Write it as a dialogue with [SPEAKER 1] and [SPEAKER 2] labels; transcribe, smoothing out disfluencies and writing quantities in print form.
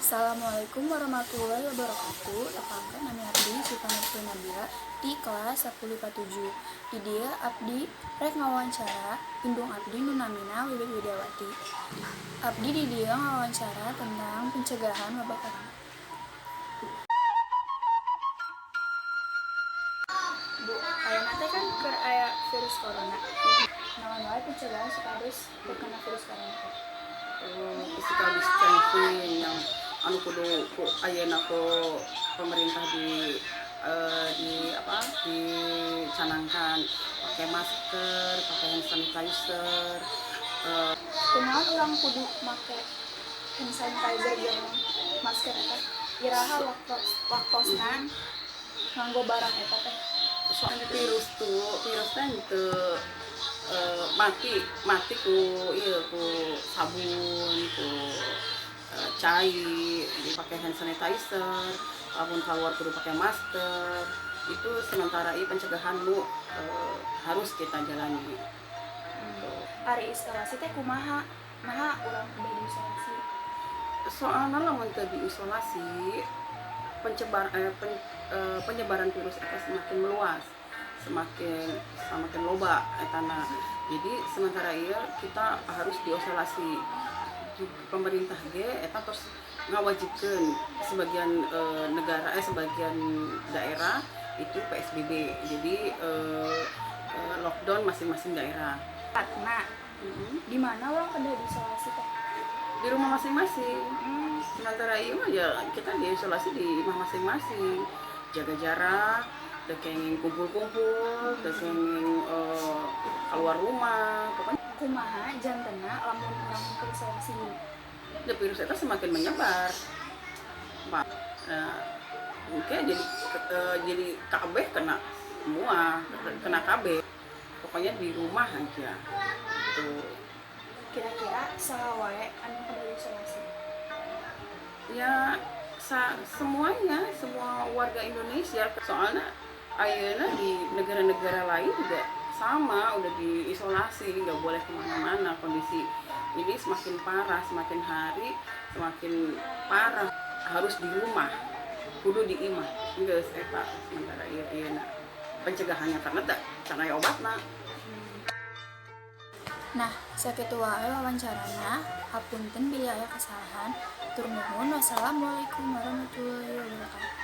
[SPEAKER 1] Assalamualaikum warahmatullahi wabarakatuh. Tepangkeun, nami abdi Sultan Nabila di kelas 10 IPA 7. Di dieu abdi rek ngawawancara indung abdi nu namina Wiwit Widiawati. Abdi di dieu ngawawancara tentang pencegahan wabah corona. Bu, ayeuna teh kan keur aya virus corona. Naon wae pencegahan supados teu kena virus corona teh?
[SPEAKER 2] Oh, physical distancing yang anu kudu ku ayeuna ku pemerintah di apa, dicanangkan pakai masker, pakai hand sanitizer.
[SPEAKER 1] Kunaon urang kudu make hand sanitizer jeung masker eta? Iraha waktosna nganggo barang eta teh?
[SPEAKER 2] Soalnya virus tuh, virus teh teu mati mati ku ieu, ku sabun, ku cai, dipakai hand sanitizer, lamun keluar kudu pakai masker. Itu sementara ini pencegahan nu harus kita jalani gitu.
[SPEAKER 1] Ari isolasi teh kumaha? Naha urang kudu diisolasi?
[SPEAKER 2] Soalnya lamun teu diisolasi, penyebaran virus eta semakin meluas, semakin semakin loba etana. Jadi sementara ieu kita harus diisolasi. Pemerintah ge eta terus ngawajibkeun sebagian negara, sebagian daerah itu PSBB, jadi lockdown masing-masing daerah.
[SPEAKER 1] Nah, di mana urang kudu diisolasi teh?
[SPEAKER 2] Di rumah masing-masing. Sementara ieu mah ya kita diisolasi di rumah masing-masing, jaga jarak, teu kenging kumpul-kumpul, teu kenging keluar rumah, pokoknya.
[SPEAKER 1] Kumaha jantena lamun urang teu isolasi?
[SPEAKER 2] Ya, virus itu semakin menyebar. Pak, nah, mungkin jadi KB kena semua, kena KB. Pokoknya di rumah aja. Tuh.
[SPEAKER 1] Kira-kira saha wae anu kudu isolasi?
[SPEAKER 2] Ya, semuanya, semua warga Indonesia. Soalnya ayeuna di negara-negara lain juga sama, udah diisolasi, nggak boleh kemana-mana. Kondisi ini semakin parah, semakin hari semakin parah. Harus di rumah, kudu di imah. Geus eta sementara ieu ieu pencegahannya karena tak can aya obatna.
[SPEAKER 1] Nah, sakitu wae wawancarana. Hapunten bilih aya kesalahan. Hatur nuhun. Wassalamualaikum warahmatullahi wabarakatuh.